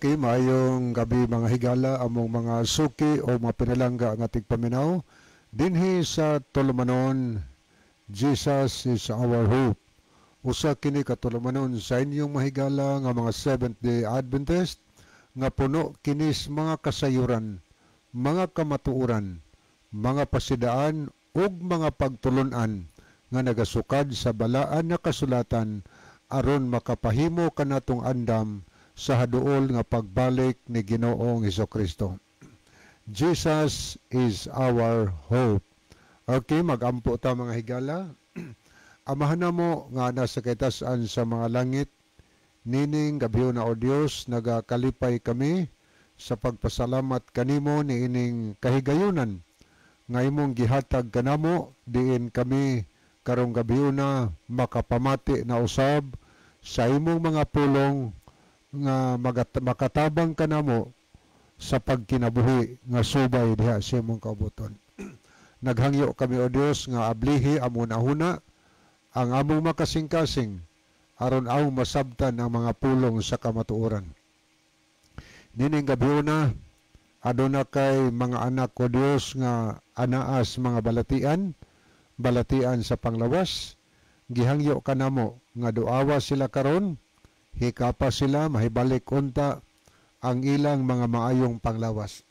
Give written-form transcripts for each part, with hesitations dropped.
Okay, maayong gabi, mga higala, among mga suki o mga pinalangga nga tigpaminaw dinhi sa tulumanon Jesus is Our Hope. Usa kini ka tulumanon sa inyong mahigala nga mga Seventh Day Adventist nga puno kinis mga kasayuran, mga kamatuoran, mga pasidaan ug mga pagtulunan nga nagasukad sa balaan nga kasulatan aron makapahimo kanatong andam sa haduol nga pagbalik ni Ginoong Kristo. Jesus is our hope. Okay, magampo ta, mga higala. Amahan namo nga nasa kataas-an sa mga langit, nining gabiuna, o Dios, nagakalipay kami sa pagpasalamat kanimo niining kahigayunan nga imong gihatag kanamo diin kami karong gabiuna makapamati na usab sa imong mga pulong nga makatabang kanamo sa pagkinabuhi nga subay diha sa imong kaubuton. Naghangyo kami, O Dios, nga ablihi among hunahuna, ang among makasingkasing, aron among masabtan ang mga pulong sa kamatuoran. Nining gabiuna, aduna kay mga anak ko, Dios, nga anaas mga balatian, balatian sa panglawas. Gihangyo kanamo nga duawa sila karon, hikapa sila, mahibalik unta ang ilang mga maayong panglawas.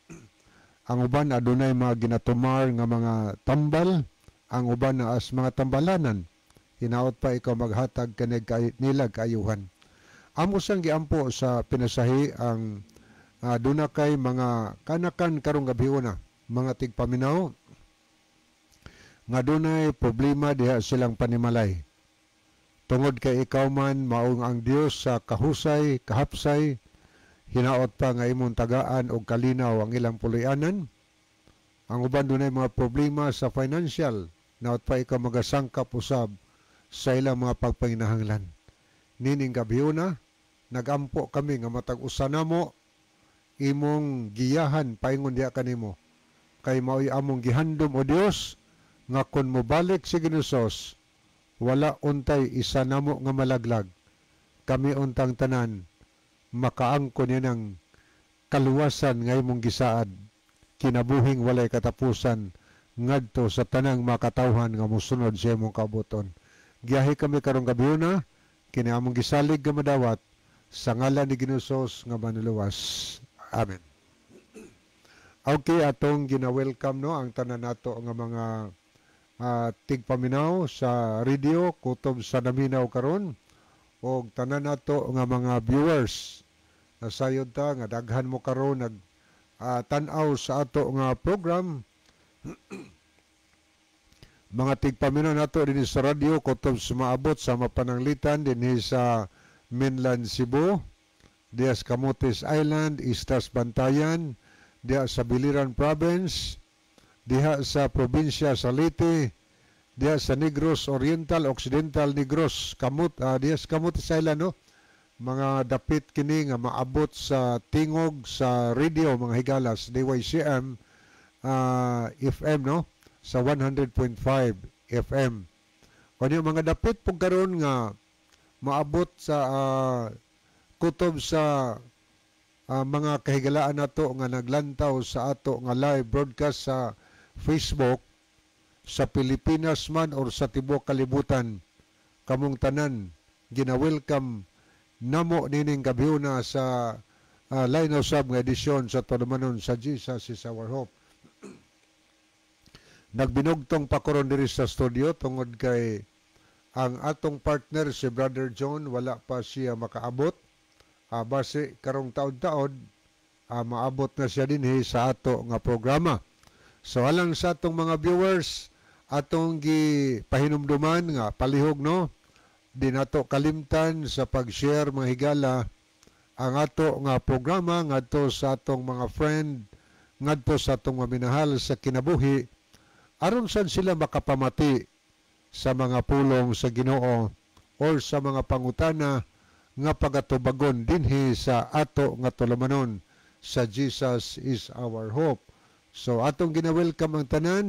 Ang uban adunay mga ginatumar nga mga tambal, ang uban naas mga tambalanan. Hinaot pa ikaw maghatag kanig kay nila kaayuhan. Amo sang giampo sa pinasahi ang duna kay mga kanakan karong gabiuna, mga tigpaminaw nga dunay problema diha silang panimalay. Tungod kay ikaw man maong ang Dios sa kahusay, kahapsay, hinaot pa nga imong tagaan og kalinaw ang ilang puloy-anan. Ang uban dunay mga problema sa financial, hinaot pa ikaw magasangkap usab sa ilang mga pagpanginahanglan. Nining gabiuna, nagampo kami nga matag usa namo imong giyahan paingon diha kanimo. Kay mao'y among gihandom, o Dios, nga kon mobalik si Ginoong, wala untay isa namo nga malaglag. Kami untang tanan makaangkon niya ng kaluwasan nga imong gisaad, kinabuhing walay katapusan ngadto sa tanang makatawhan nga mosunod sa imong kaubuton. Giyahi kami karong gabiuna, kini among gisalig nga madawat sa ngalan ni Ginoong nga manluluwas. Amen. Okay, atong gina-welcome, no, ang tanan nato nga mga tigpaminaw sa radio kutob sa naminaw karon og tanan nato nga mga viewers. Nasayod ta nga daghan mo karon nag tan-aw sa ato nga program, mga tigpaminaw nato dinhi sa radio kutob sa maabot sa mapananglitan dinhi sa mainland Cebu, diha sa Camotes Island, Islas Bantayan, diha sa Biliran Province, diha sa probinsya sa Leyte, diha sa Negros Oriental, Occidental Negros, Kamut, diha sa Camotes Island, no? Mga dapit kini nga maabot sa tingog sa radio, mga higalas, DYCM FM, no, sa 100.5 FM. Kanya mga dapit pug karon nga maabot sa kutob sa mga kahigalaan nato nga naglantaw sa ato nga live broadcast sa Facebook sa Pilipinas man or sa tibuok kalibutan, kamong tanan gina-welcome namo nining gabiuna sa line usab nga edisyon sa tulumanon sa Jesus is Our Hope. Nagbinugtong pa karon diri sa studio tungod kay ang atong partner, si Brother John, wala pa siya makaabot. Base karong taod-taod maabot na siya dinhi sa ato nga programa. So alang sa atong mga viewers, atong gipahinumduman nga palihog, no, di nato kalimtan sa pag-share, mga higala, ang ato nga programa ngadto sa atong mga friend, ngadto sa atong mga minahal sa kinabuhi, aron sad sila makapamati sa mga pulong sa Ginoo or sa mga pangutana nga pagatubagon dinhi sa ato nga tulumanon sa Jesus is Our Hope. So atong gina-welcome ang tanan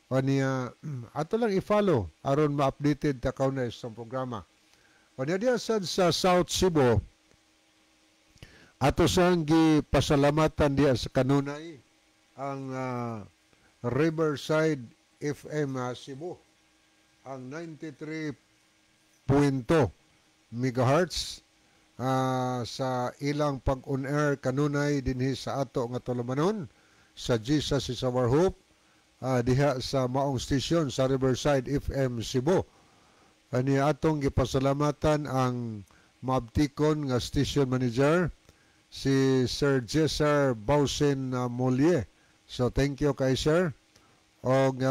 niya, ato lang i-follow aron ma-updated ta kauna sa programa. Unya diya sad sa South Cebu, Ato sang gipasalamatan diha sa kanunay ang Riverside FM Cebu, ang 93.2 megahertz sa ilang pag-on air kanunay dinhi sa ato nga tulumanon sa Jesus is Our Hope, diha sa maong station sa Riverside FM Cebu. Ani atong gipasalamatan ang maabtikon nga station manager, si Sir Cesar Bausen Molye. So thank you kay sir. Og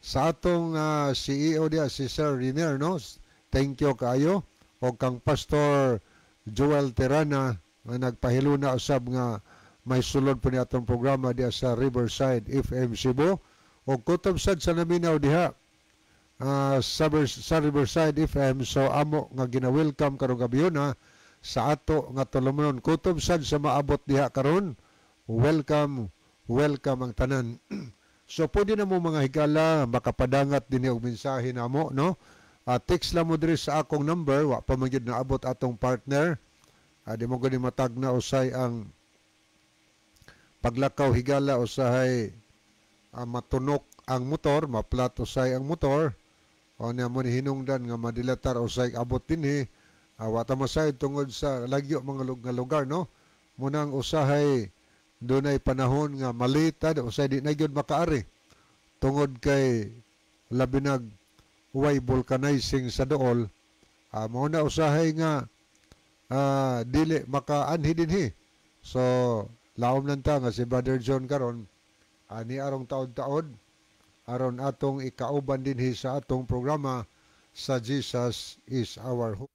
sa atong CEO diha, si Sir Riner, no? Thank you kaayo. Og kang Pastor Joel Terana nga nagpahiluna usab nga may sulod po ni atong programa diha sa Riverside FM Cebu. Og kutob sad sa naminaw diha sa Riverside FM, so amo nga gina-welcome karong gabi na sa ato nga tulumanon, kutob sad sa maabot diha karon. Welcome, welcome ang tanan. So pwede na mo, mga higala, makapadangat din og mensahe namo, no? Text lang mo diri sa akong number. Wa pa man gyud naabot atong partner. Di mo gani matagna usay ang paglakaw, higala. Usahay matunok ang motor, maplat usay ang motor o niya mo ni hinungdan nga madilatar usay abot dinhi. Wa ta masayod tungod sa lagyo mga nga lugar, no? Munang usahay dunay panahon nga malita, usay di na gyud makaari tungod kay labi nag way vulcanizing sa dool. Mao na usahay nga dili makaanhi dinhi. So laom lang ta nga si Brother John karon ani arong taod-taod aron atong ikauban dinhi sa atong programa sa Jesus is Our Hope.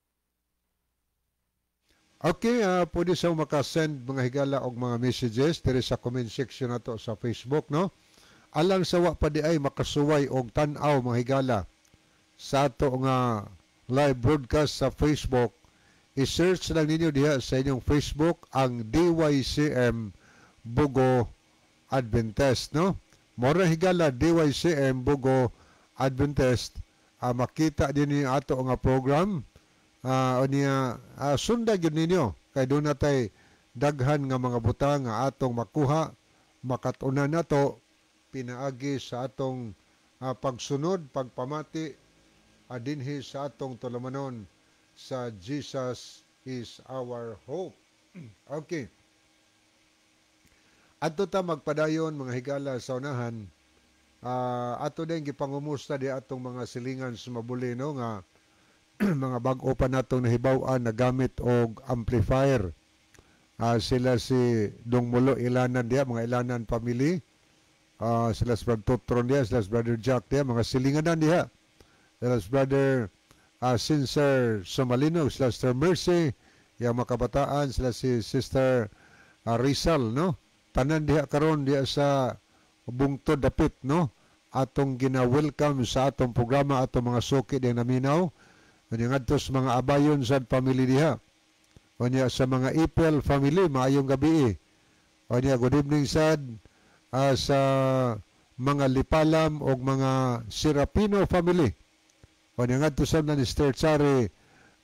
Okay, pwede sa makasend, mga higala, og mga messages diri sa comment section nato sa Facebook, no? Alang sa wa pa di ay makasuway og tan-aw, mga higala, sa ato nga live broadcast sa Facebook, i-search lang ninyo diha sa inyong Facebook ang DYCM Bogo Adventist, no? Mora, higala, DYCM Bogo Adventist. Makita din ninyo ato nga program. Niya sunda gyud ninyo kay doon na tay daghan nga mga butang nga atong makuha, makatunan nato pinaagi sa atong pagsunod, pagpamati dinhi sa atong tulumanon sa Jesus is Our Hope. Okay. Adto ta magpadayon, mga higala, sa unahan. Ato din gipangumusta di atong mga silingan sa mabuli, no, nga mga bag-o pa natong nahibaw-an na gamit og amplifier. Sila si Dong Mulo Ilanan diha, mga Ilanan family. Sila si Brother Totron diha, sila si Brother Jack diha, mga silinganan diha. Sila si Brother Sincere Somalino, sila Sister Mercy, yang mga kabataan, sila si Sister Rizal, no? Tanan diha karon diha sa Bungtod dapit, no? Atong gina-welcome sa atong programa, atong mga suki diyang naminaw. Unya ngadto sa mga Abayon sa family diha. Unya sa mga Ipel family, maayong gabi. Unya good evening sad sa mga Lipalam og mga Serapino family. Unya ngadto sa ni Sister Chari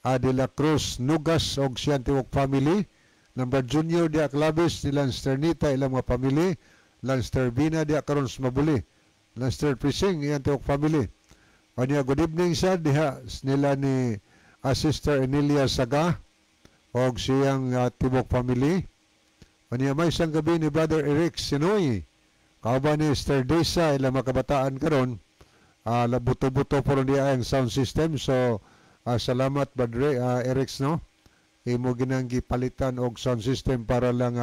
de la Cruz Nugas og siyang tiwok family. Number Junior diha Clavis nilang Sister Nita ilang mga family. Lang Sister Bina diha karon sa Mabuli. Lang Sister Prising iyang tiwok family. Unya good evening sad diha nila ni Sister Emilia Saga og siyang tibok family. Unya may isang gabi ni Brother Eric Sinoy. Kauban ni Sister Desa ilang mga kabataan karon. Buto-buto po ron diha ang sound system. So salamat, Brother Eric, no. Imo ginang gipalitan og sound system para lang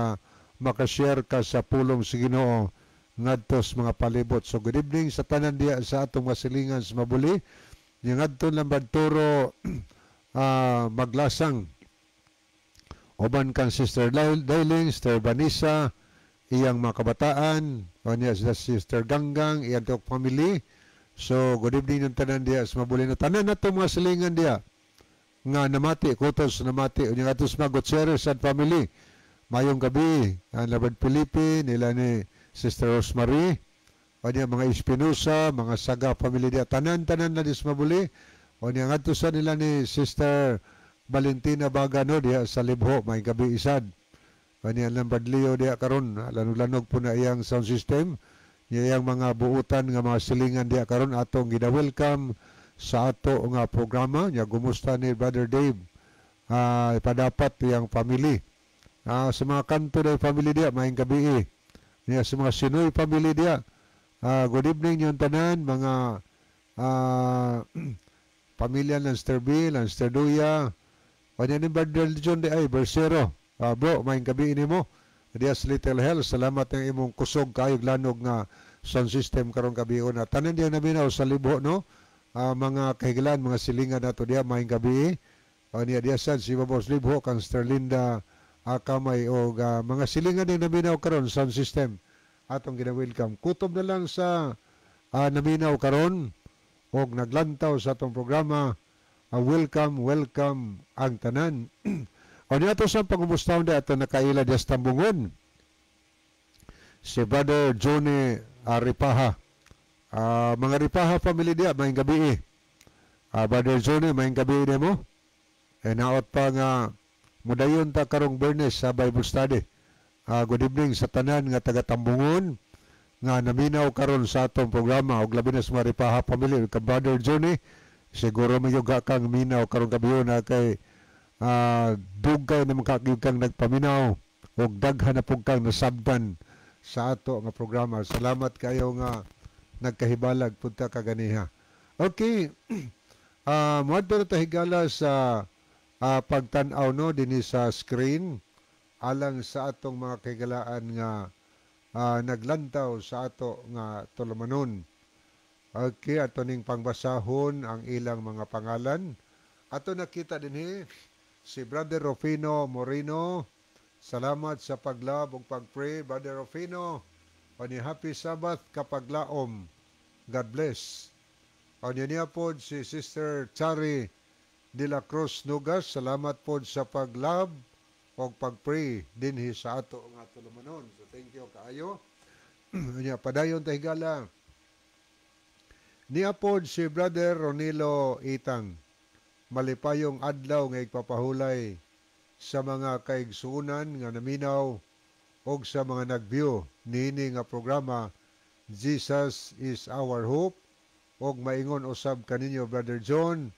makashare ka sa pulong sa Ginoo ngadto sa mga palibot. So good evening sa tanan diha sa atong masilingan sa Mabuli. Nya ngadto lang Turo Maglasang. Uban kang Sister Dailing, Sister Vanessa, iyang mga kabataan, kanya sila Sister Ganggang, iyang tiok family. So good evening ng tanan diha sa Mabuli na tanan nato mga silingan diha nga namati, kutos namati. Unya ngadto sa mga Gutierrez and family. Mayong gabi, ang Labad Felipe, nila ni Sister Rosemary, unya mga Espinosa, mga Saga family diha, tanan-tanan na dis Mabuli. Unya ngadto sa nila ni Sister Valentina Bagano diha sa Libho, may gabi isad. Kaniya lang Badlio diya karon, lanog-lanog po na iyang sound system. Iyang mga buutan nga mga silingan diya karon, atong gina-welcome sa ato nga programa. Nya gumusta ni Brother Dave? Padapat iyang family. Sa mga kanto ng family diya, maayong gabii. Niya sa mga Sinoy family diya. Good evening yung tanan, mga pamilya ng Sir B, ng Sir Duya. Kanya ni Brother John di ay, Bersero. Bro, maayong gabii nimo. Diya sa Little Hell, salamat ng imong kusog kayog lanog nga sound system karong gabii na. Tanan diya naminaw sa Libho, no? Mga kahigalan, mga silingan nato diya, maayong gabii. Niya diya sad si Babos Libho, kang Sterlinda Kamay o mga silingan din naminaw karon sound system atong gina-welcome. Kutob na lang sa naminaw karon og naglantaw sa atong programa. Welcome, welcome ang tanan. O niya ato sa pangumustahon di ato nakaila diya sa Tambungon. Si Brother Johnny Ripaha. Mga Ripaha family diya, maayong gabii. Brother Johnny, maayong gabii mo. E naot pa nga mudayon ta karong Bernes sa Bible study. Good evening sa tanan nga taga Tambungon nga naminaw karon sa atong programa og labi na sa mga Ripaha family ka Brother Johnny, siguro mayuga kang minaw karong gabi na kay dugay na makakiyog kang nagpaminaw og daghan na pug kang nasabtan sa ato nga programa. Salamat kayo nga nagkahibalag pud ka kaganiha. Okay. Moadto na ta, higala, sa pagtan-aw, no, dinhi sa screen alang sa atong mga kahigalaan nga naglantaw sa ato nga tulumanon. Okay, ato ning pangbasahon ang ilang mga pangalan. Ato nakita dinhi si Brother Rufino Moreno. Salamat sa pag-love ug pag-pray, Brother Rufino. Ani happy Sabbath kapaglaom. God bless. Ani niya pod si Sister Chari de la Cruz Nugas. Salamat pod sa pag-love ug pag-pray dinhi sa ato nga tulumanon. So thank you kaayo. Unya padayon ta, higala. Niya pod si Brother Ronilo Itang. Malipayong adlaw nga igpapahulay sa mga kaigsuonan nga naminaw og sa mga nag-view niini nga programa, Jesus is Our Hope, og maingon usab kaninyo, Brother John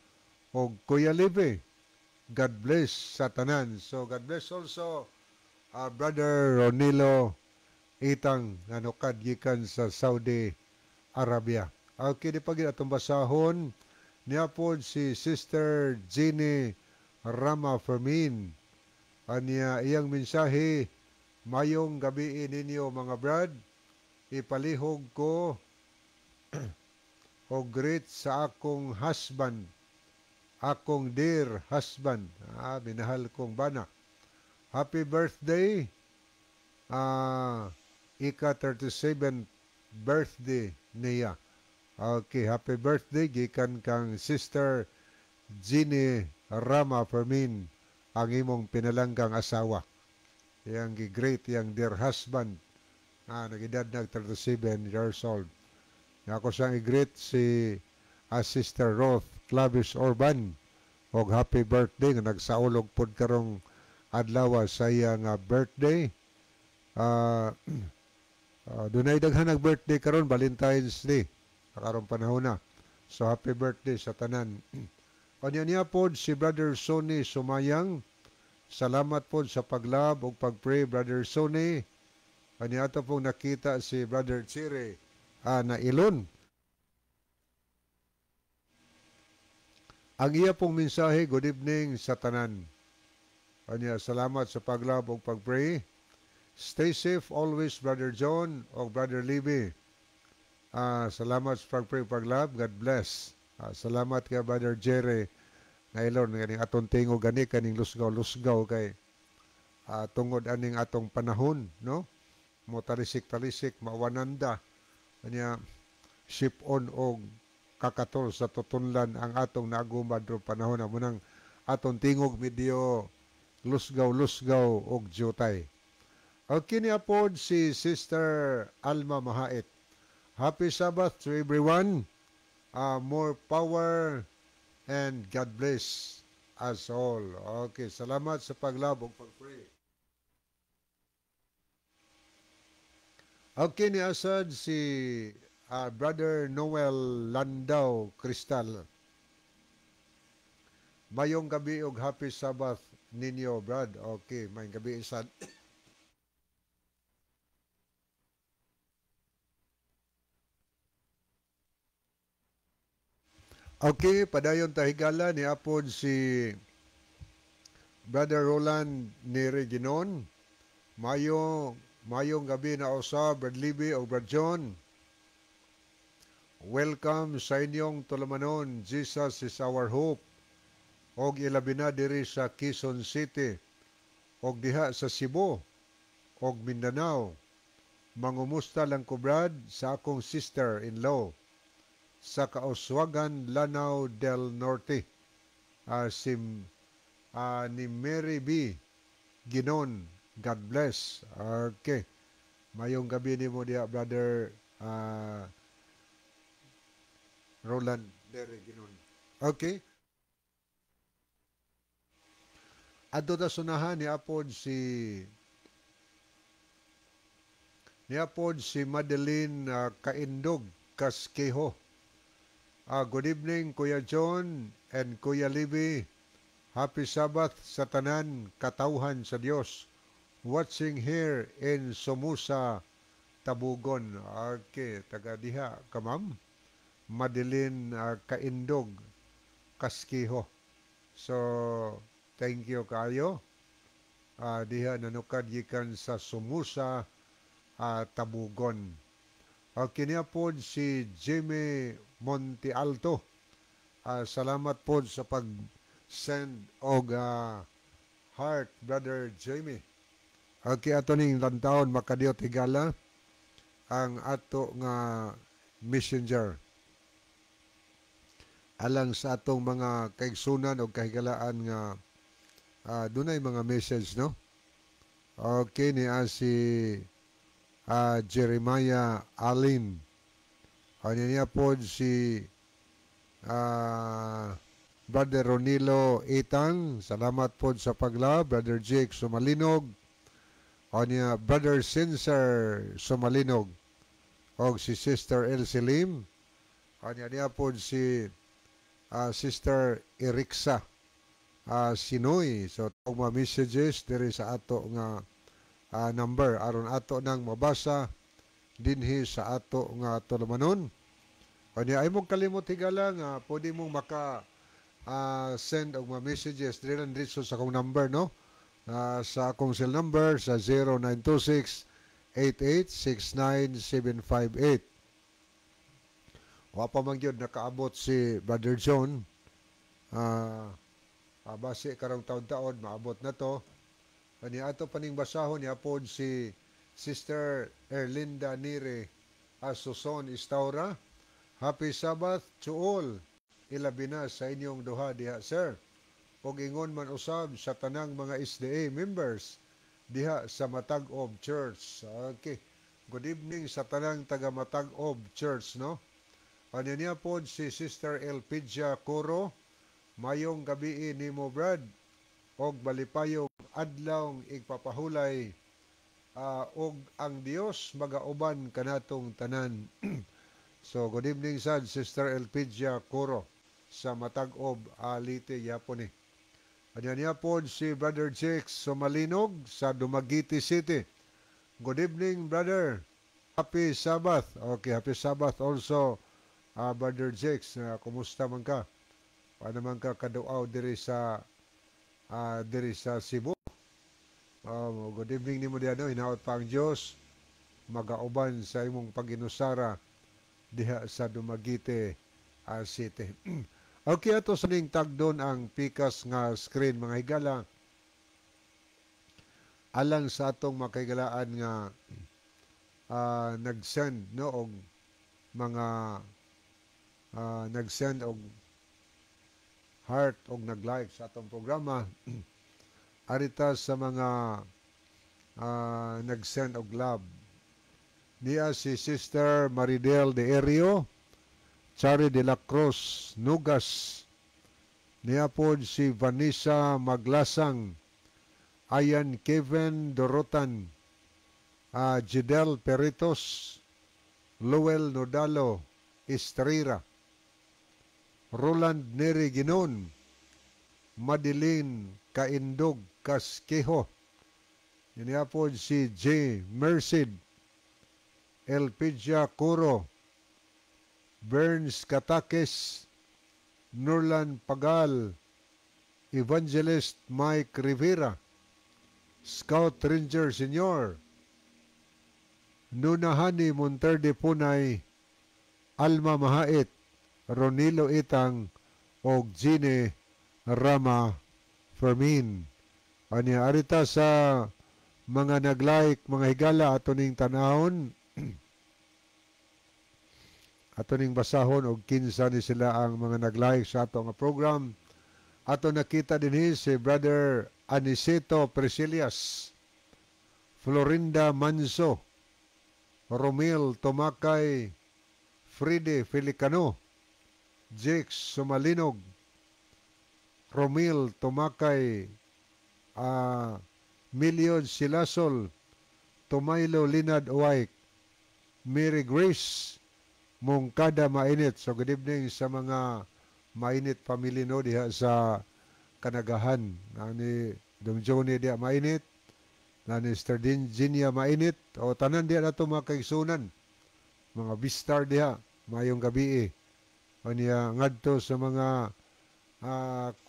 og Kuya Libe. God bless sa tanan. So God bless also Brother Ronilo Itang nga nukad gikan sa Saudi Arabia. Okay, di pa gid atong basahon niya pod si Sister Jeannie Rama Fermin. Anya iyang mensahe, "Mayong gabi ninyo, mga brad. Ipalihog ko og greet sa akong husband, akong dear husband, minahal kong bana. Happy birthday, ika 37 birthday niya." Okay, happy birthday gikan kang Sister Jeannie Rama Fermin, ang imong pinalanggang asawa. Iyang gi-greet iyang dear husband. Nagedad nag 37 years old. Ako siyang i-greet si Sister Ruth Clavis Orban og happy birthday nga nagsaulog pod karong adlaw sa iya nga birthday. Dunay daghan nag birthday karon, Valentine's Day karong panahon na. So happy birthday sa tanan. Kanya niya pod si Brother Sonny Sumayang. Salamat pod sa pag-love ug pag-pray, Brother Sonny. Kanya ato pong nakita si Brother Chire na Ilon. Ang iya pong mensahe, "Good evening sa tanan." Kanya salamat sa pag-love ug pag-pray. "Stay safe always, Brother John o Brother Libby. Salamat sa pag-pray, pag-love. God bless." Salamat kay Brother Jerry Nailon ganing atong tingog gani kaning lusgaw-lusgaw kay tungod aning atong panahon, no, mo talisik-talisik mawananda kanya ship on og kakatol sa tutunlan ang atong naagumad ro panahon na munang atong tingog medyo lusgaw-lusgaw og jutay. Okay, niya pod si Sister Alma Mahait. "Happy Sabbath to everyone. More power and God bless us all." Okay, salamat sa pag-love ug pag-pray. Okay, ni asad si Brother Noel Landau Cristal. Mayong gabi og happy Sabbath ninyo, Brad. Okay, mayong gabi sad. Okay, padayon tahigala ni apod si Brother Roland Neri Ginon. Mayong gabi na usab, Brad Libby o Brad John. Welcome sa inyong tulumanon. Jesus is our hope. Og ilabi na diri sa Quezon City, og diha sa Cebu, og Mindanao. Mangumusta lang ko, Brad, sa akong sister-in-law sa Kauswagan, Lanao del Norte, si ni Mary B. Ginon. God bless. Okay. Mayong gabi nimo diha, Brother Roland Dere Ginon. Okay. Adto ta sunahan ni apod si Madeline Kaindog Casquejo. Good evening, Kuya John and Kuya Libby. Happy Sabbath sa tanan katawhan sa Dios. Watching here in Somoza, Tabugon. Okay, taga diha ka, ma'am. Madeline Kaindog Casquejo. So, thank you kayo. Diha nanukad gikan sa Somoza, Tabugon. Okay niya po si Jimmy Monte Alto. Salamat po sa pag-send og heart, Brother Jimmy. Okay, ato ning lantawon makadiyot higala ang ato nga messenger. Alang sa atong mga kaigsunan o kahigalaan nga dunay mga message, no? Okay, niya si Jeremiah Alin. Ano niya po si Brother Ronilo Itang. Salamat po sa pagla. Brother Jake Sumalinog. O niya, Brother Sincere Sumalinog. O si Sister Elsie Lim. O niya po si Sister Erixa Sinoy. So, mga messages diri sa ato nga number aron ato nang mabasa dinhi sa ato nga tulumanon. O niya, ay mong kalimot higala nga pwede mong maka send og mga messages diri lang dito sa akong number, no? Sa akong cell number sa 0926-8869-758. Wa pa man gyud nakaabot si Brother John. Base karong taon-taon maabot na to. Ani ato paning basahon niya pod si Sister Erlinda Nire Asuson Istaura. Happy Sabbath to all. Ilabi na sa inyong duha diha, sir. Og ingon man usab sa tanang mga SDA members diha sa Matag-ob Church. Okay. Good evening sa tanang taga Matag-ob Church, no? Ano niya pod si Sister Elpidia Coro. Mayong gabi nimo, Brad. Og malipayong adlaw igpapahulay, og ang Dios magauban kanatong tanan. So good evening sad Sister Elpidia Coro sa Matag-ob, Leyte yapon ni. Ano niya po si Brother Jake Sumalinog sa Dumaguete City. Good evening, brother. Happy Sabbath. Okay, happy Sabbath also, Brother Jake. Kumusta man ka? Paano man ka kaduaw diri sa Cebu? Good evening nimo diha, no? Hinaot pa ang Dios magauban sa imong paginusara diha sa Dumaguete City. Okay, ato sa ning tagdon ang pikas nga screen mga higala alang sa atong makahigalaan nga nag-send, no, og mga nag-send og heart og nag-like sa atong programa. Arita sa mga nag-send og love. Niya si Sister Maridel de Erio, Chari de la Cruz Nugas. Niya po si Vanessa Maglasang, Ayan Kevin Dorotan, Gidel Peritos, Lowell Nodalo Estrera, Roland Neri Ginon, Madeline Kaindog Casquejo, niya po si J. Merced, Elpidia Curo, Burns Katakis, Nurlan Pagal, Evangelist Mike Rivera, Scout Ranger Senior, Nunahani Monterde Punay, Alma Mahait, Ronilo Itang, og Gine Rama Fermin. Anya arita sa mga nag-like, mga higala, ato ning tanahon, ato ning basahon og kinsa ni sila ang mga nag-like sa ato nga program. Ato nakita dinhi si Brother Aniceto Priscillas, Florinda Manso, Romil Tomakay, Fride Felicano, Jake Sumalinog, Romil Tomakay, Milion Silasol, Tomaylo Linad Uwayk, Mary Grace Mongkada Mainit. So good evening sa mga Mainit family no diha sa Kanagahan. Nani Dom Johnny diha Mainit, nani Sister Ginia Mainit, o tanan diha nato mga kaigsunan, mga bistar diha, mayong gabi. O niya ngadto sa mga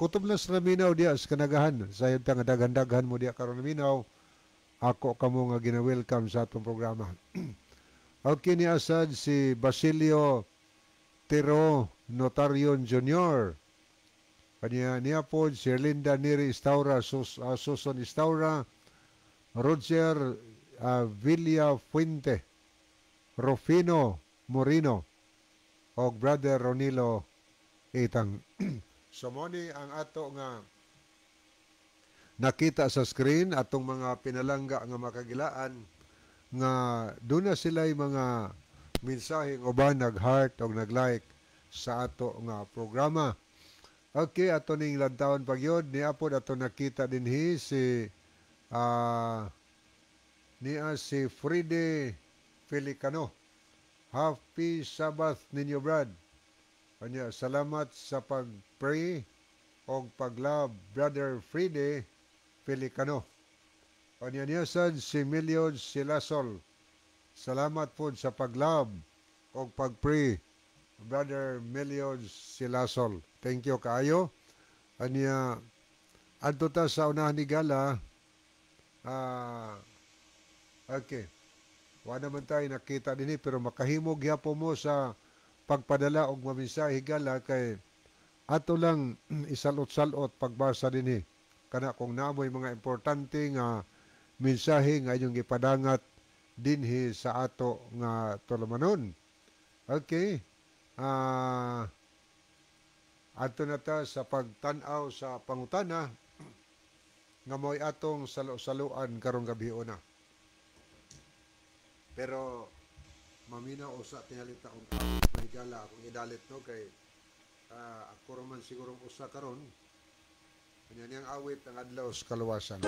kutob na sa naminaw diha sa Kanagahan. Sayod ta nga daghan-daghan mo diha karon naminaw. Ako kamo nga gina-welcome sa atong programa. Okay, ni asad si Basilio Tero Notarion Jr. Kanya niya po si Erlinda Neri Istaura, Susan Istaura, Roger Villa Fuente, Rufino Morino, og Brother Ronilo Itang. So mo ni ang ato nga nakita sa screen atong mga pinalangga nga makagilaan nga doon na sila'y mga mensahe uban nag-heart o nag-like sa ato nga programa. Okay, ato ning lantawon pagyod niya po ato nakita dinhi si niya si Fride Felicano. Happy Sabbath ninyo, Brad. Kanya, salamat sa pag-pray og pag-love, Brother Fride Felicano. Kanya niya sad si Milion Silasol. Salamat po sa pag-love og pag-pray, Brother Milion Silasol. Thank you kaayo. Anya, adto ta sa unahan ni Gala. Okay. Wa naman tayo nakita dinhi pero makahimo gyapon mo sa pagpadala og mga higala kay ato lang isalot-salot pagbasa dinhi. Kana kung naamoy mga importante nga mensahe nga inyong gipadangat dinhi sa ato nga tulumanon. Okay. Adto na ta sa pagtan-aw sa pangutana nga mo'y atong salo-saluan karong gabi una. Pero maminaw usa tingali ta og mahigala akong idalit no kay ako man sigurong usa karon. Kanya niyang awit ang adlaw sa kaluwasan.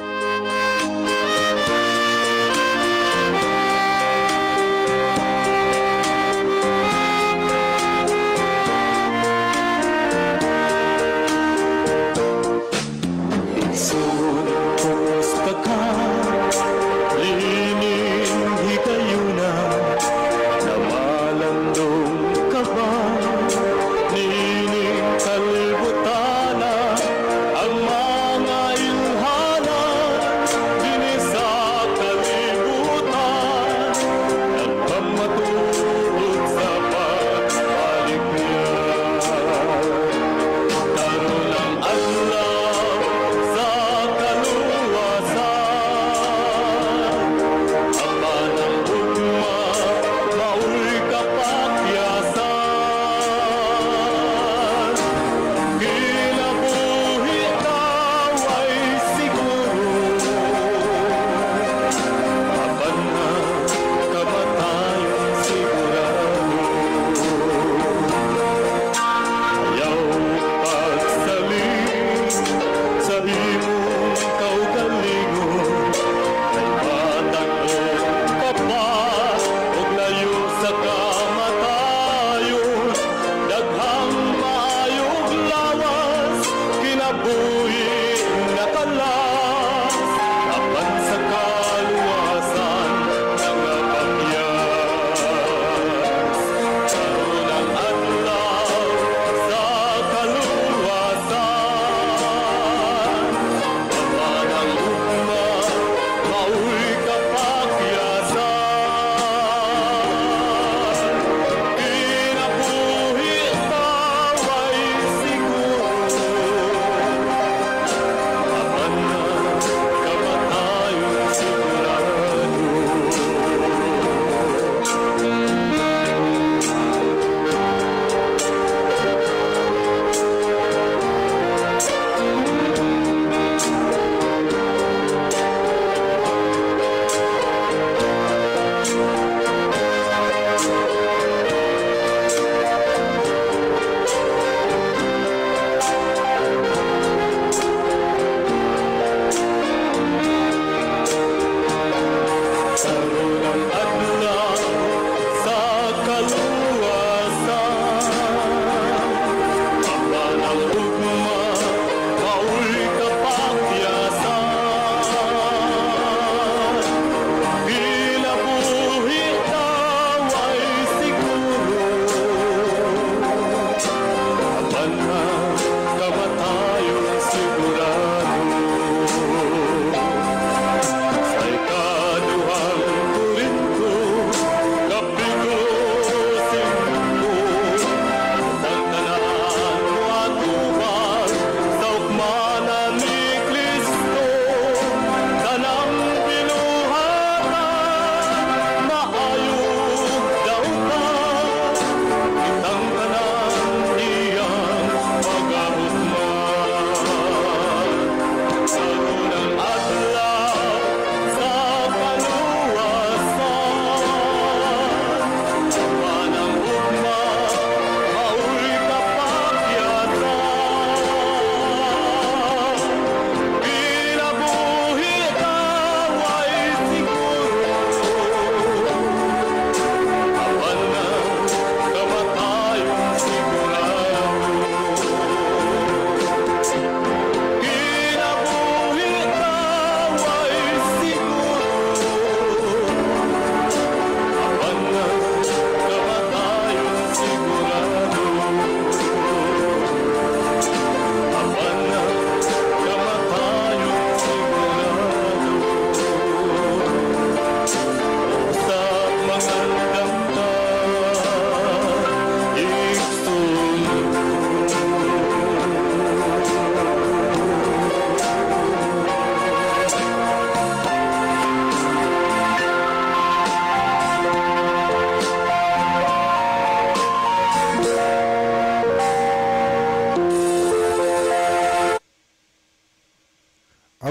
Ang mga ilhanan, dinisa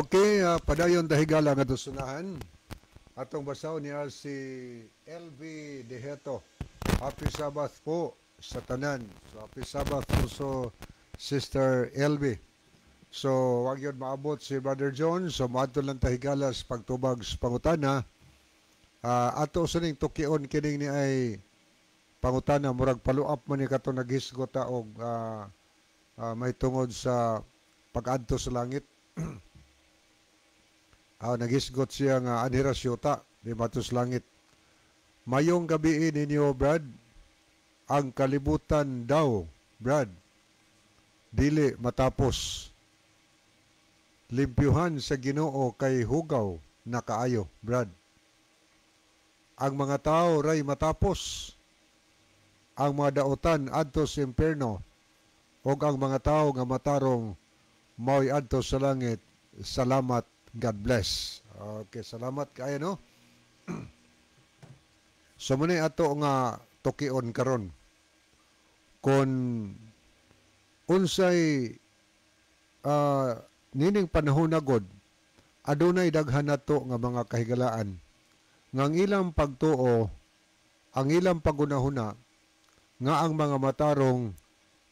Okay, padayon ta, higala, nga sunahan. Atong basahon niya si LV Deheto. Happy Sabbath po sa tanan. So happy Sabbath also, Sister LV. So wag yun maabot si Brother John. So moadto lang ta, higala, sa pagtubag sa pangutana. Ato sa ning tukion kining ni ay pangutana, murag follow-up man ni kato naghisgot ta og may tungod sa pag-adto sa langit. Naghisgot siya nga anhi ra yuta, di maadto sa langit. Mayong gabi ninyo, Brad. Ang kalibutan daw, Brad, dili matapos. Limpyuhan sa Ginoo kay hugaw na kaayo, Brad. Ang mga tao ray matapos. Ang mga dautan adto sa impierno ug ang mga tao nga matarong mao'y adto sa langit. Salamat. God bless. Okay, salamat kaayo, no. So muna ato nga tukion karon kon unsay nining panahon na god adunay daghan nato nga mga kahigalaan nga ang ilang pagtuo, ang ilang pagunahuna nga ang mga matarong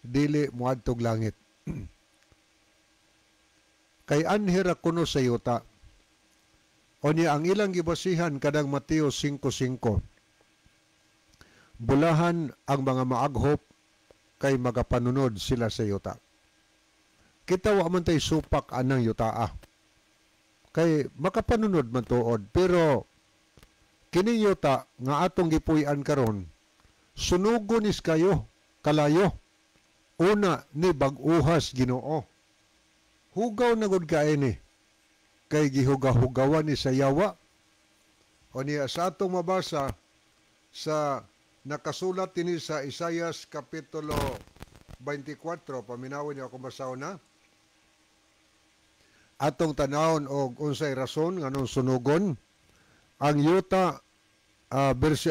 dili moadtog langit kay anhi ra kuno sa yuta. Unya ang ilang gibasihan kadang Mateo 5:5. Bulahan ang mga maaghop kay magapanunod sila sa yuta. Kita wa man tay supak anang yutaa. Kay makapanunod man tuod, pero kining yuta nga atong gipuy-an karon, sunugon is kayo kalayo una ni bag-ohas Ginoo. Hugaw na gud kaayo ni kay gihuga-hugawan ni sa yawa. O niya sa atong mabasa sa nakasulat dinhi sa Isayas Kapitulo 24, paminawon niyo ako basahon na. Atong tanawon og unsay rason nganong sunugon ang yuta, verse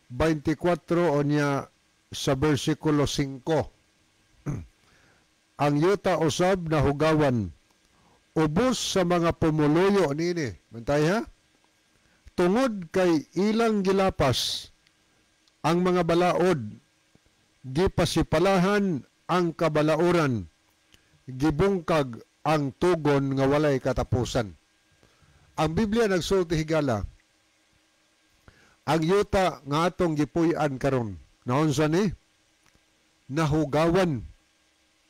24 onya sa versikulo 5. Ang yuta usab nahugawan, ubos sa mga pumuluyo niini. Bantay ha, tungod kay ilang gilapas ang mga balaod, gipasipalahan ang kabalauran, gibungkag ang tugon nga walay katapusan. Ang Biblia nagsulti, higala, ang yuta nga atong gipuy-an karon, naunsa ni? Nahugawan.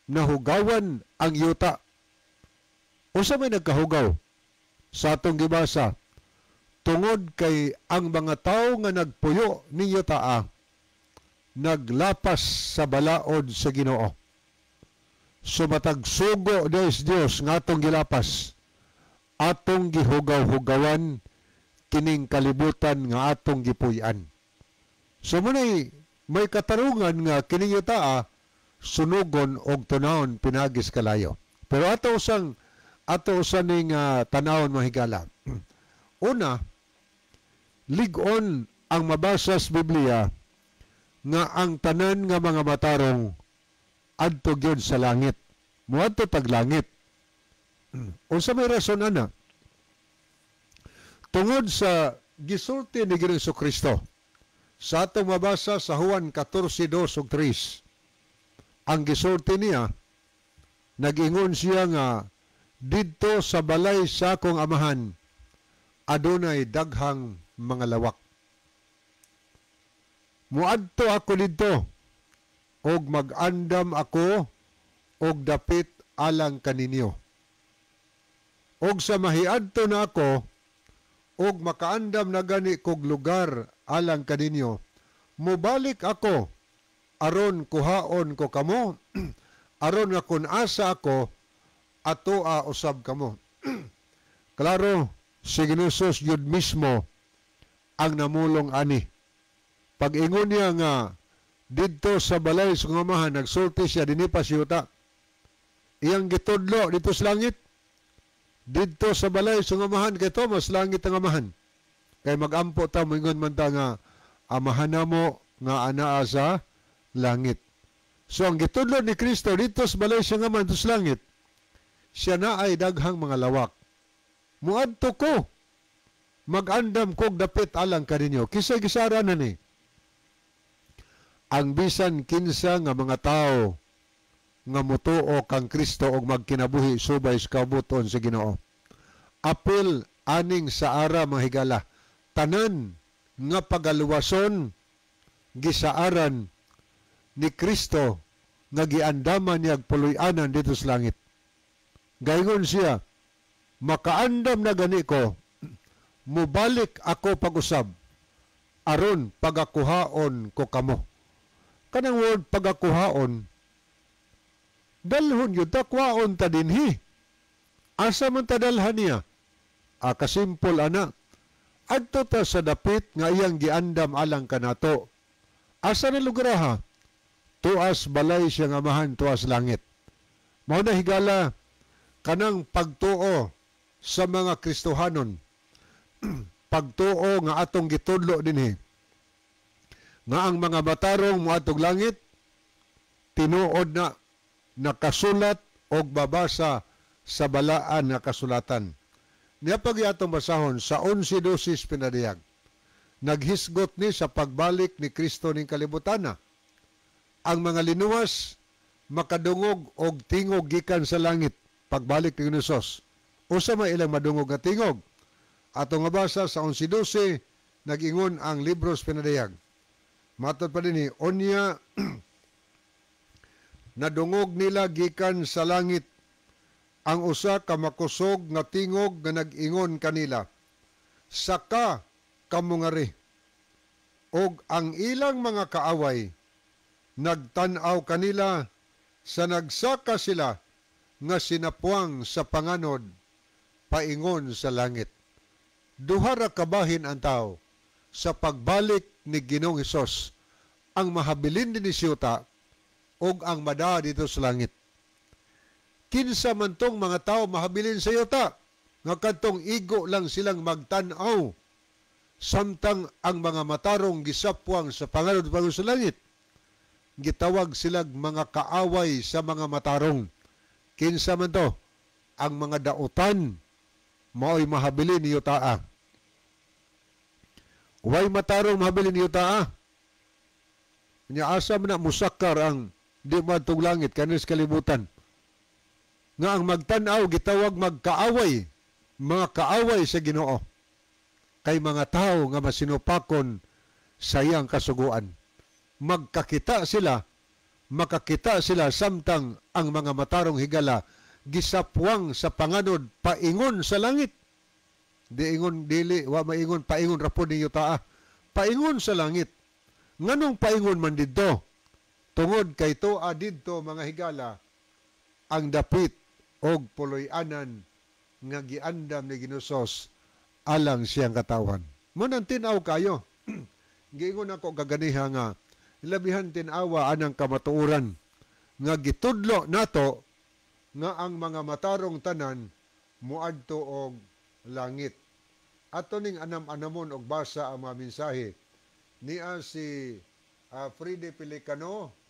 Nahugawan ang yuta. Unsa may nagkahugaw? Sa atong gibasa, tungod kay ang mga tao nga nagpuyo ni yuta naglapas sa balaod sa Ginoo. Sumatag sugo des Dios nga atong gilapas, atong gihugaw-hugawan kining kalibutan nga atong gipuy-an. So munay may katarungan nga kining yutaa sunugon og tunawon pinagis kalayo. Pero ato usa ning tanawon, mga higala. Una, lig-on ang mabasa sa Biblia nga ang tanan nga mga matarong adto gyud sa langit. Muadto tag langit. Unsa may rason ana? Tungod sa gisulti ni Ginoong Kristo sa atong mabasa sa Juan 14:2 ug 3. Ang gisulti niya, nag-ingon siya nga didto sa balay sa akong Amahan adunay daghang mga lawak. Muadto ako didto og mag-andam ako og dapit alang kaninyo. Og sa mahiadto na ako og makaandam na gani kog lugar alang kaninyo, mobalik ako aron kuhaon ko kamo, aron nga kun asa ako, atoa usab kamo. Klaro, si Ginoong yun mismo ang namulong ani. Pag-ingon niya nga didto sa balay sa Amahan, nagsulti siya dinhi pa sa yuta. Iyang gitudlo dito sa langit. Didto sa balay sa Amahan, kay Thomas, langit ang Amahan. Kay magampo ta, moingon man ta nga Amahan namo nga anaa sa langit. So ang gitudlo ni Kristo dito sa balay sa Amahan, dito sa langit. Siya na ay daghang mga lawak. Muadto ko, mag-andam kog dapit alang kaninyo. Kisay gisara na ni? Ang bisan kinsa nga mga tao nga mutuo kang Kristo og magkinabuhi subay sa kabuton sa Ginoo. Apil aning sa ara, mga higala, tanan nga pagaluwason gisaaran ni Kristo nga giandaman niya puloy-anan dito sa langit. Gaingon siya, "Makaandam na gani ko, mubalik ako pag-usab, aron pagakuhaon ko kamo." Kanang word "pagakuhaon", dalhon yun, takwaon ta dinhi. Asa man ta dalhan niya? Ah, kasimpol ana. Adto ta sa dapit nga iyang giandam alang kanato. Asa na lugar ha? Tuas balay siya nga amahan, tuas langit. Mao na, higala, kanang pagtuo sa mga Kristohanon, pagtuo nga atong gitudlo dinhi, nga ang mga matarong moadtog langit, tinuod na nakasulat og babasa sa balaan nga kasulatan. Niya pag atong basahon sa 11:12 Pinadayag. Naghisgot ni sa pagbalik ni Kristo ning kalibutana. Ang mga linuwas makadungog og tingog gikan sa langit pagbalik ni Hesus. Usa may ilang madungog nga tingog? Ato nga basa sa 11:12, nag-ingon ang libros Pinadayag. Matod pa dinhi, unya nadungog nila gikan sa langit ang usa ka makusog nga tingog nga nag-ingon kanila, "Saka kamo ngari." Og ang ilang mga kaaway nagtan-aw kanila sa nagsaka sila nga sinapuang sa panganod paingon sa langit. Duha ra kabahin ang tao sa pagbalik ni Ginoong Hesus: ang mahabilin dinhi sa yuta ug ang madaa dito sa langit. Kinsa man tong mga tao mahabilin sa yuta nga kadtong igo lang silang magtan-aw samtang ang mga matarong gisapwang sa panganod paingon sa langit? Gitawag silag mga kaaway sa mga matarong. Kinsa man to? Ang mga dautan mao'y mahabilin ni yutaa. Way matarong mahabilin ni yutaa. Nya asa man na musakar ang di moadtong langit kanis kalibutan? Nga ang magtan-aw gitawag magkaaway, mga kaaway sa Ginoo. Kay mga tao nga masinupakon sa iyang kasuguan. Magkakita sila, makakita sila samtang ang mga matarong, higala, gisapwang sa panganod paingon sa langit. Di ingon dili wa maingon paingon ra pod ni yutaa. Paingon sa langit. Nganong paingon man didto? Tungod kay tuwa didto, mga higala, ang dapit og puloy-anan nga giandam ni Ginosos alang siyang katawan. Mo nang tin-aw kayo. Giingon ako kaganiha nga labihan tin-awa anang kamatuoran nga gitudlo nato nga ang mga matarong tanan muadto og langit. Ato ning anam-anamon og basa ang mga mensahe. Nia si Fride Pelicano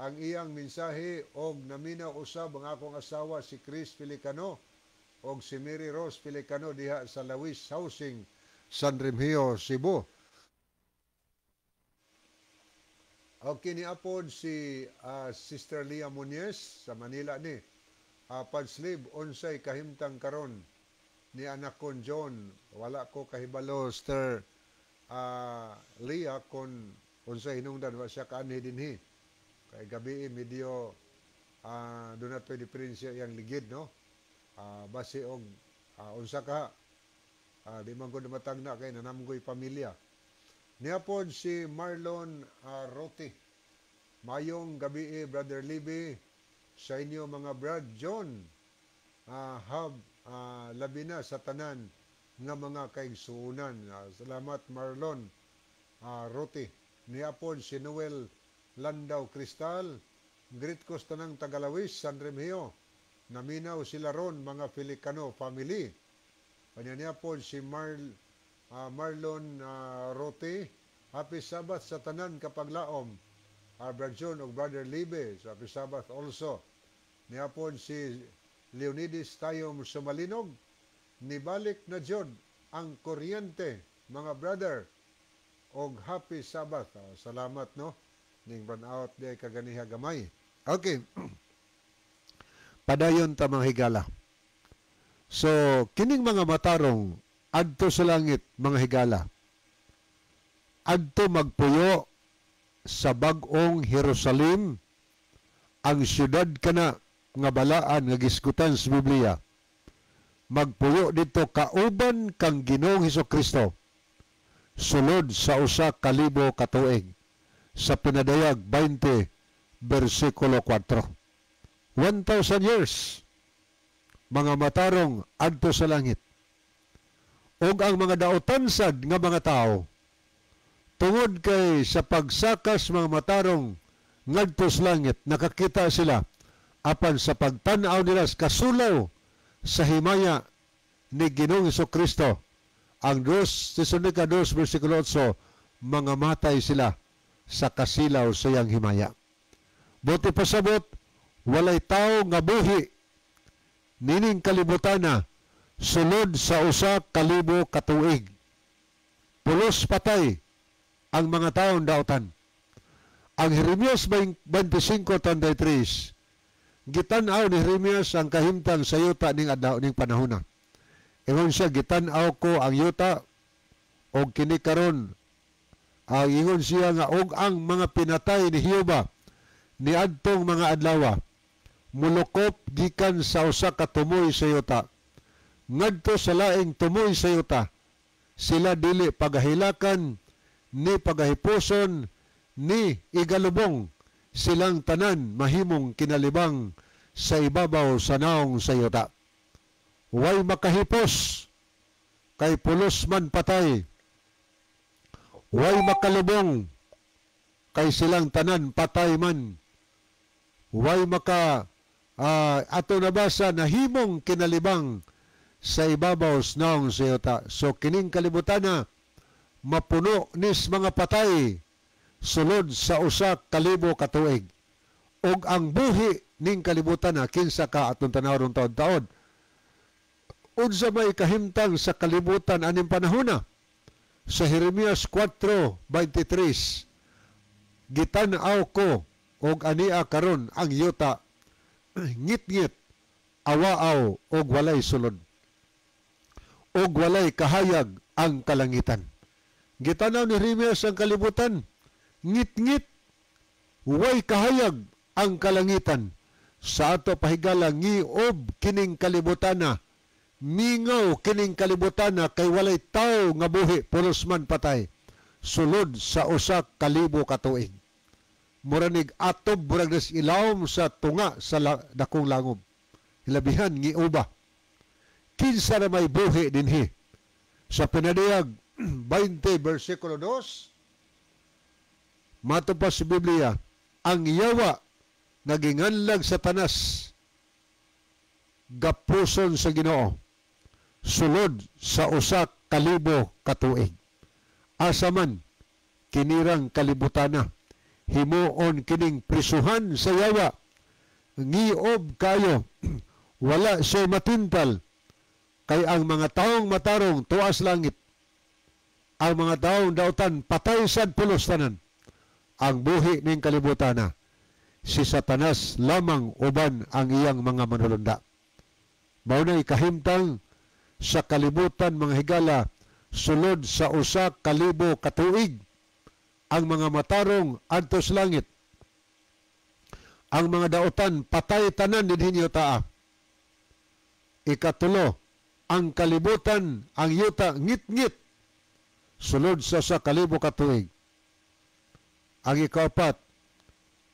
ang iyang mensahe og naminaw usab ang akong asawa, si Chris Pelicano, og si Mary Rose Pelicano diha sa Lawis Housing, San Remigio, Cebu. Okay, ni apod si Sister Leah Muñez sa Manila ni. Padslib, unsay kahimtang karon ni anak kon John? Wala ko kahibalo, Sister Leah, kon unsay hinungdan, wa siya kaanhi dinhi. Kay gabi medyo doon na to'y diferensya iyang ligid, no? Base og unsa ka di man ko dumatag na kay nanamgoy pamilya. Niapod si Marlon Rote. Mayong gabi, Brother Libby, sa inyo mga Brad John, have labi na sa tanan nga mga kaigsuonan. Salamat, Marlon Rote. Niapod si Noel Landau Cristal. Greet ko sa tanang Tagalawis, San Remigio. Naminaw sila ron mga Felicano family. Kanya niapod si Marlon Rote. Happy Sabbath sa tanan kapaglaom. Brad John ug Brother Libe. So, happy Sabbath also. Niapod si Leonides Tayom Sumalinog, nibalik na jud ang kuryente, mga brother, og happy Sabbath. Oh, salamat, no, ning run out di kaganiha gamay. Okay. Padayon ta, mga higala. So, kining mga matarong adto sa langit, mga higala. Adto magpuyo sa bag-ong Jerusalem, ang syudad kana nga balaan nga gisgutan sa Biblia. Magpuyo dito kauban kang Ginoong Hesus Kristo sulod sa 1,000 ka tuig sa Pinadayag 20 bersikulo 4. 1,000 years mga matarong adto sa langit. Ug ang mga dautan sad nga mga tao, tungod kay sa pagsakas mga matarong ngadto sa langit, nakakita sila, apan sa pagtan-aw nila kasulaw sa himaya ni Ginoong Kristo, ang 2 Tesalonica 2 versikulo 8, mga matay sila sa kasilaw sa iyang himaya. Buot pasabot, walay tao nga buhi nining kalibutana sulod sa 1,000 ka tuig. Pulos patay ang mga taong dautan. Ang Jeremias 25:33, gitan-aw ni Jeremias ang kahimtang sa yuta ning adlaw ning panahona. Ingon siya, "Gitan-aw ko ang yuta og kini karon," ang ingon siya nga og ang mga pinatay ni Jehova niadtong mga adlaw mulukop gikan sa usa ka tumoy sa yuta ngadto sa laing tumoy sa yuta. Sila dili pagahilakan ni pagahipuson ni igalubong. Silang tanan mahimong kinalibang sa ibabaw sa naong sa yuta. Way makahipos kay pulos man patay. Way makalubong kay silang tanan patay man. Way maka ato nabasa, nahimong kinalibang sa ibabaw sa naong sa yuta. So kining kalibutan na mapuno nis mga patay sulod sa 1,000 ka tuig. Ug ang buhi ning kalibutan na, kinsa ka atong tanaw ron taon-taon? Unsa may kahimtang sa kalibutan aning panahona? Sa Jeremias 4:23, "Gitan-aw ko og ania karon ang yuta ngit-ngit, awaaw og walay sulod og walay kahayag ang kalangitan." Gitan-aw ni Jeremias ang kalibutan, ngit-ngit, way kahayag ang kalangitan. Sa ato pahigala, ngiob kining kalibutan na, mingaw kining kalibutan na kay walay tao nga buhi, pulos man patay sulod sa 1,000 ka tuig. Muranig atob, murag nas ilawom sa tunga sa dakong langob. Hilabihan ngiuba. Kinsa na may buhi dinhi? Sa Pinadayag 20 versikulo 2, mato pa sa Biblia, ang yawa naginganlag sa Satanas gapuson sa Ginoo sulod sa 1,000 ka tuig. Asa man kinirang kalibutana, himuon kining prisuhan sa yawa. Ngiob kayo, wala siya matintal kay ang mga taong matarong tuas langit. Ang mga taong dautan patay sad pulos tanan. Ang buhi ning kalibutana, si Satanas lamang uban ang iyang mga manulunda. Mao na kahimtang sa kalibutan, mga higala, sulod sa 1,000 ka tuig. Ang mga matarong adto sa langit. Ang mga dautan patay tanan dinhi taa. Ikatulo, ang kalibutan, ang yuta ngit-ngit sulod sa 1,000 ka tuig. Ang ikaapat,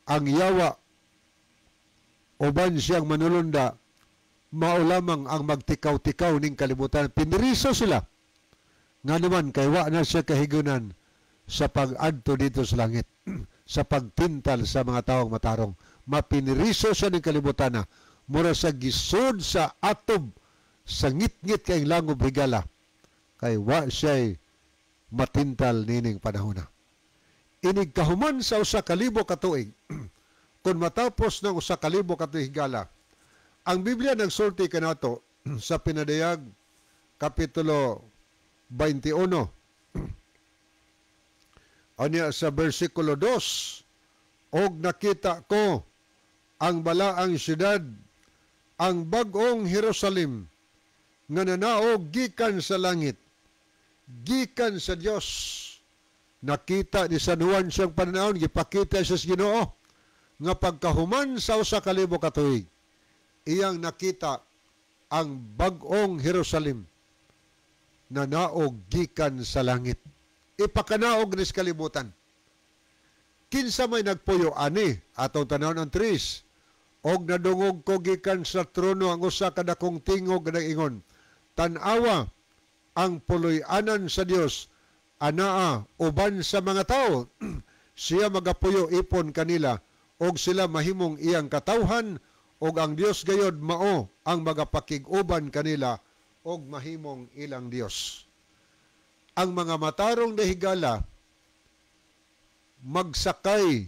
ang yawa uban siyang manulunda mao lamang ang magtikaw-tikaw ning kalibutan. Piniriso sila. Nga naman, kay wa na siya kahigunan sa pag-adto dito sa langit, sa pagtintal sa mga taong matarong. Mapiniriso siya ning kalibutan na. Mura sa gisod sa atob sa ngit-ngit kay langob, higala. Kay wa siya'y matintal nining panahona. Inig kahuman sa 1,000 ka tuig, kung matapos ng 1,000 ka tuig, higala, Ang Biblia nagsulti kanato sa Pinadayag kapitulo 21. Anya sa versikulo 2, og nakita ko ang balaang syudad, ang bag-ong Jerusalem, nga nanaog gikan sa langit, gikan sa Dios. Nakita ni San Juan siyang pananawon, gipakita siya sa Ginoo nga pagkahuman sa 1,000 ka tuig, iyang nakita ang bag-ong Jerusalem nanaog gikan sa langit. Ipakanaog ni sa kalibutan. Kinsa may nagpuyo ani? Atong tanawon ang 3. Og nadungog ko gikan sa trono ang usa ka dakong tingog nga nag-ingon, tan-awa ang puloy-anan sa Dios anaa uban sa mga tao. Siya magapuyo ipon kanila, og sila mahimong iyang katawhan, og ang Dios gayod mao ang magapakig-uban kanila og mahimong ilang Dios. Ang mga matarong na higala magsakay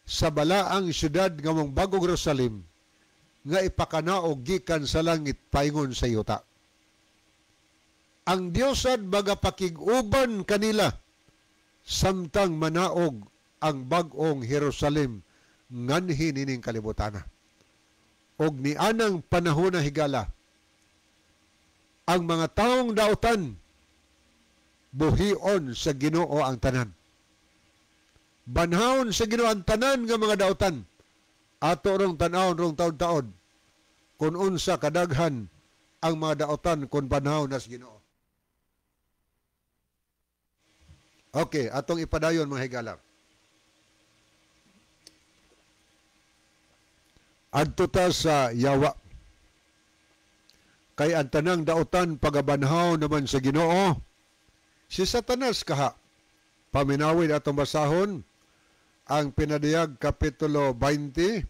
sa balaang syudad nga mong bagong Jerusalem nga ipakanaog gikan sa langit paingon sa yuta. Ang Dios ad magapakig-uban kanila samtang manaog ang bag-ong Jerusalem nganhi nining kalibutana. Og nianang panahon na, higala, ang mga taong dautan, buhion sa Ginoo ang tanan. Banhawon sa Ginoo ang tanan nga mga dautan. Ato rong tan-awon rong taon-taon kung unsa kadaghan ang mga dautan kung banhawon na sa Ginoo. Okay, atong ipadayon, mga higala. Adto ta sa yawa. Kay ang tanang dautan pagabanhaw naman sa Ginoo. Si Satanas kaha. Paminawin atong basahon ang Pinadayag kapitulo 20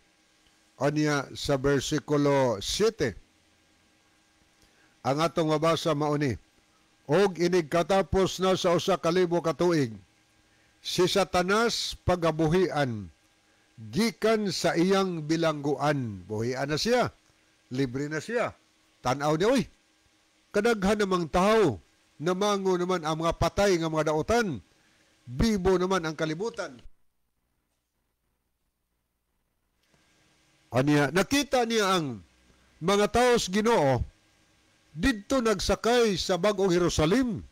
anya sa bersikulo 7. Ang atong mabasa mauni. Og inig katapos na sa 1,000 ka tuig, si Satanas pagabuhian gikan sa iyang bilangguan. Buhian na siya. Libre na siya. Tanaw niya, uy, kadaghan namang tao, namango naman ang mga patay nga mga dautan, bibo naman ang kalibutan. Aniya, nakita niya ang mga tao sa Ginoo didto nagsakay sa bagong Jerusalem.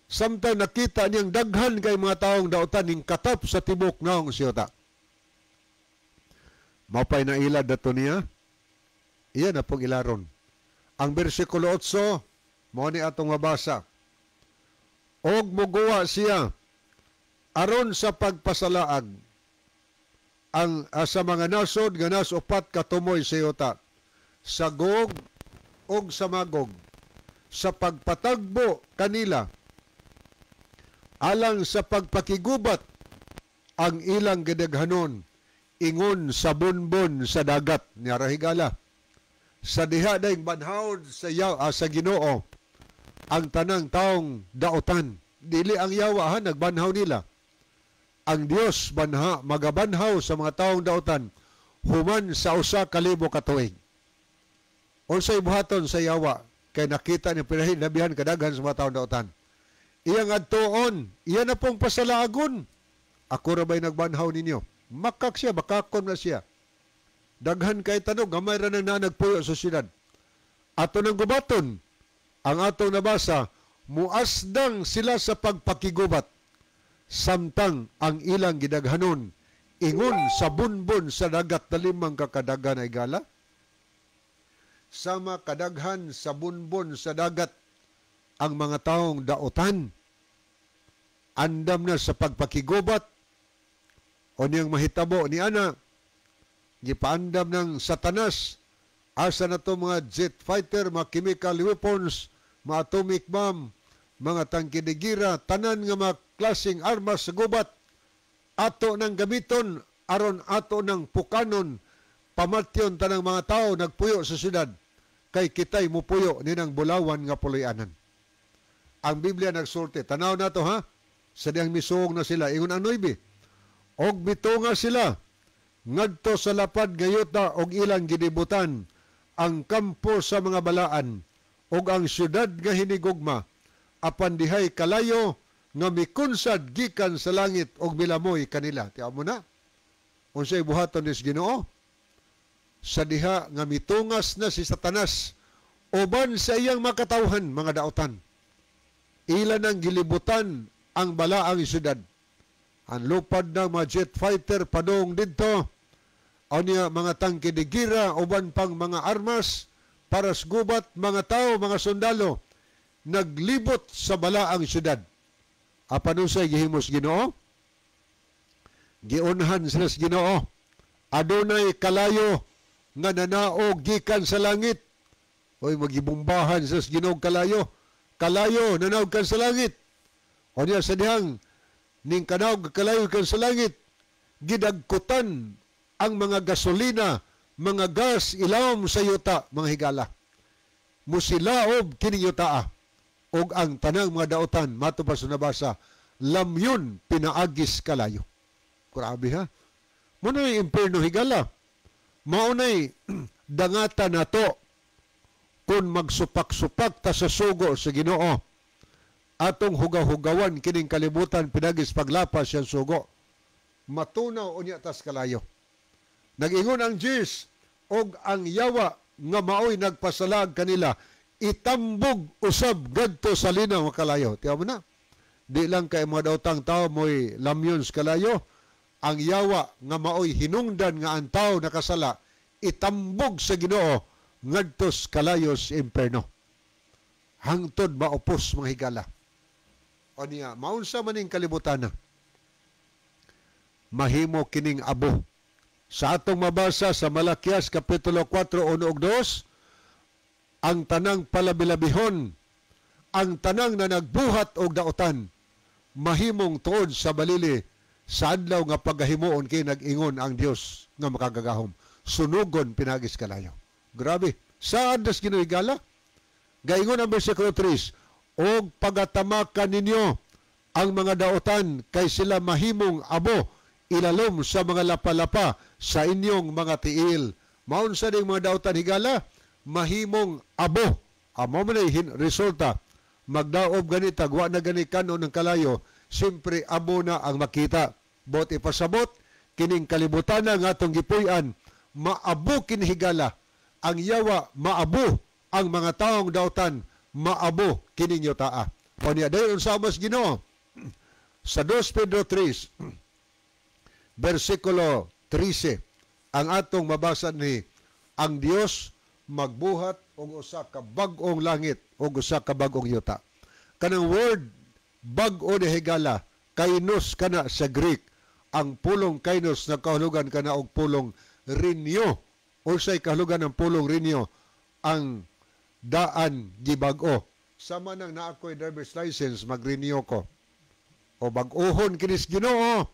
Samtang nakita niyang daghan kay mga taong dautan ning katap sa tibok naong siyota. Mapay na ilad dato niya, iya na pong ilaron. Ang bersikulo 8, mao ni atong mabasa. Og muguwa siya aron sa pagpasalaag ang sa mga nasod nga nas upat katumoy sa yuta, sa Gog og sa Magog, sa pagpatagbo kanila alang sa pagpakigubat ang ilang gidaghanon ingon sa bunbon sa dagat. Niara, higala, sa diha daing banhawd sa sa Ginoo ang tanang taong daotan. Dili ang yawa ha nagbanhaw nila. Ang Dios banha magabanhaw sa mga taong daotan human sa 1,000 ka tuig. Unsay buhaton sa yawa kay nakita ni pinahilabihan kadaghan sa mga taong daotan? Iyang adtuon, iya na pong pasalaagon. Ako ra ba'y nagbanhaw ninyo? Makak siya, makakon na siya. Daghan kay tanog, gamay ra nang nanagpuyo sa syudad. Ato nang gubaton, ang atong nabasa, muasdang sila sa pagpakigubat, samtang ang ilang gidaghanon, ingon sa bunbon sa dagat na limang kakadagan ay gala. Sama kadaghan sa bunbon sa dagat ang mga taong daotan. Andam na sa pagpakigubat, o niyang mahitabo ni ana, gipaandam ng Satanas, asa na to mga jet fighter, mga chemical weapons, mga atomic bomb, mga tangkidigira, tanan nga mga klaseng armas sa gubat, ato nang gamiton, aron ato nang pukanon, pamatyon tanang mga tao nagpuyo sa syudad, kay kitay mupuyo ninang bulawan nga puloy-anan. Ang Biblia nagsulti, tanaw na to ha, sa diyang misuog na sila, ingon ang 9, og mitunga sila, ngadto sa lapad gayuta og ilang ginibutan ang kampo sa mga balaan og ang syudad nga hinigugma, apan dihay kalayo nga mikunsad gikan sa langit og milamoy kanila. Tiyan mo na unsay buhaton nis Ginoo sa diha nga mitungas na si Satanas uban sa iyang makatawhan mga daotan. Ila nang gilibutan ang balaang syudad. Ang lupad ng mga jet fighter padong didto, niya mga tangke de gira, uban pang mga armas, para sa gubat, mga tao, mga sundalo, naglibot sa balaang syudad. Apan unsay gihimos Ginoo? Giunhan sila sa Ginoo. Adunay kalayo nga nanaog gikan sa langit. Oy, magibumbahan sila sa Ginoo kalayo. Kalayo nanaog kan sa langit. O niya sa dihang ning kanaog kalayo kan sa langit, gidagkutan ang mga gasolina, mga gas ilawom sa yuta, mga higala. Musilaob kini yuta og ang tanang mga daotan, mato pa sa nabasa, lamyun pinaagis kalayo. Grabe ha. Muna'y impierno, higala. Maunay dangata nato kung magsupak-supak ta sa sugo sa Ginoo. Atong hugaw-hugawan kining kalibutan pinagis paglapas siyang sugo. Matunaw unya tas kalayo. Nag-ingon ang Diyos og ang yawa nga maoy nagpasalag kanila itambog usab gadto sa linaw nga kalayo. Tiyaw mo na. Di lang kay mga daotang tao mo'y lamyon sa kalayo. Ang yawa nga maoy hinungdan nga ang tao nakasala itambog sa Ginoo ngadto sa kalayo sa imperno. Hangtod maupos, mga higala. O niya, maunsa man ning kalibutan na mahimo kining abo. Sa atong mabasa sa Malakias Kapitulo 4, 1 ug 2, ang tanang palabilabihon, ang tanang na nagbuhat og daotan, mahimong tuod sa balili sa adlaw nga paghahimuon kay nag-ingon ang Dios nga makagagahom. Sunugon pinagis kalayo. Grabe. Saan das Ginoo, higala? Gaingon ang versikulo 3, og pagatamakan ninyo ang mga daotan kay sila mahimong abo ilalom sa mga lapa-lapa sa inyong mga tiil. Maunsa ning mga daotan, higala? Mahimong abo. Amo man ay resulta. Magdaob gani tagwa na gani kanon ng kalayo, siyempre abo na ang makita. Bot ipasabot kining kalibutan nga atong gipuy-an, maabo kini, higala. Ang yawa maabo, ang mga taong daotan maabo kining yutaa. O niya dayon unsa mas Ginoo sa 2 Pedro 3 versikulo 13 ang atong mabasa ni ang Dios magbuhat og usa ka bag-ong langit ug usa ka bag-ong yuta. Kanang word bag-o ni, higala, kainos kana sa Greek. Ang pulong kainos nagkahulugan kana og pulong renew. Unsay kahulugan ng pulong renew? Ang daan gibag-o. Sama nang naa ko'y driver's license, mag-renew ko. O bag-ohon kinis Ginoo.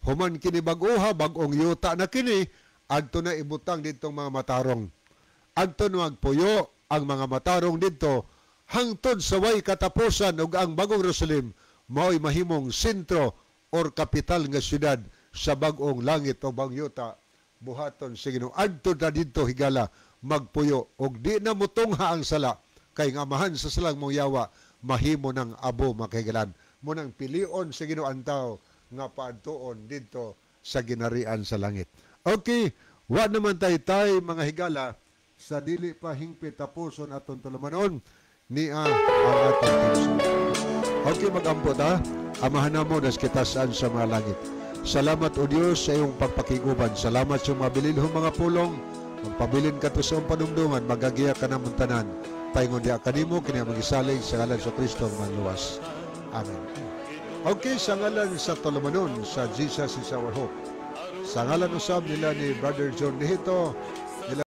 Human kini bag-oha, bag-ong yuta na kini, adto na ibutang ditong mga matarong. Adto na magpuyo ang mga matarong didto hangtod sa way katapusan ug ang bagong Jerusalem mao'y mahimong sentro or kapital nga syudad sa bag-ong langit o bagong yuta buhaton sa Ginoo. Adto na didto, higala, magpuyo ug di na mutungha ang sala kay nga amahan sa salang mong yawa mahimo ng abo, makahigalan mo nang pilion sa Ginoo ang tao nga paadtuon didto sa ginarian sa langit. Okay, wa naman tay tay, mga higala, sa dili pa hingpit tapuson atong tulumanon niya ang atong tinusok. Okay, magampo ta. Amahan namo nas kitasan sa mga langit. Salamat o Dios sa iyong pagpakiguban. Salamat sa mga bilinhong mga pulong. Magpabilin ka to sa iyong panumduman. Magagiya ka namong tanan. Paingon diha kanimo kini magisalig sa ngalan sa Kristo ang manluwas. Amen. Okay, sa ngalan sa tulumanon sa Jesus Is Our Hope. Sa ngalan usab nila ni Brother John Nihito, nila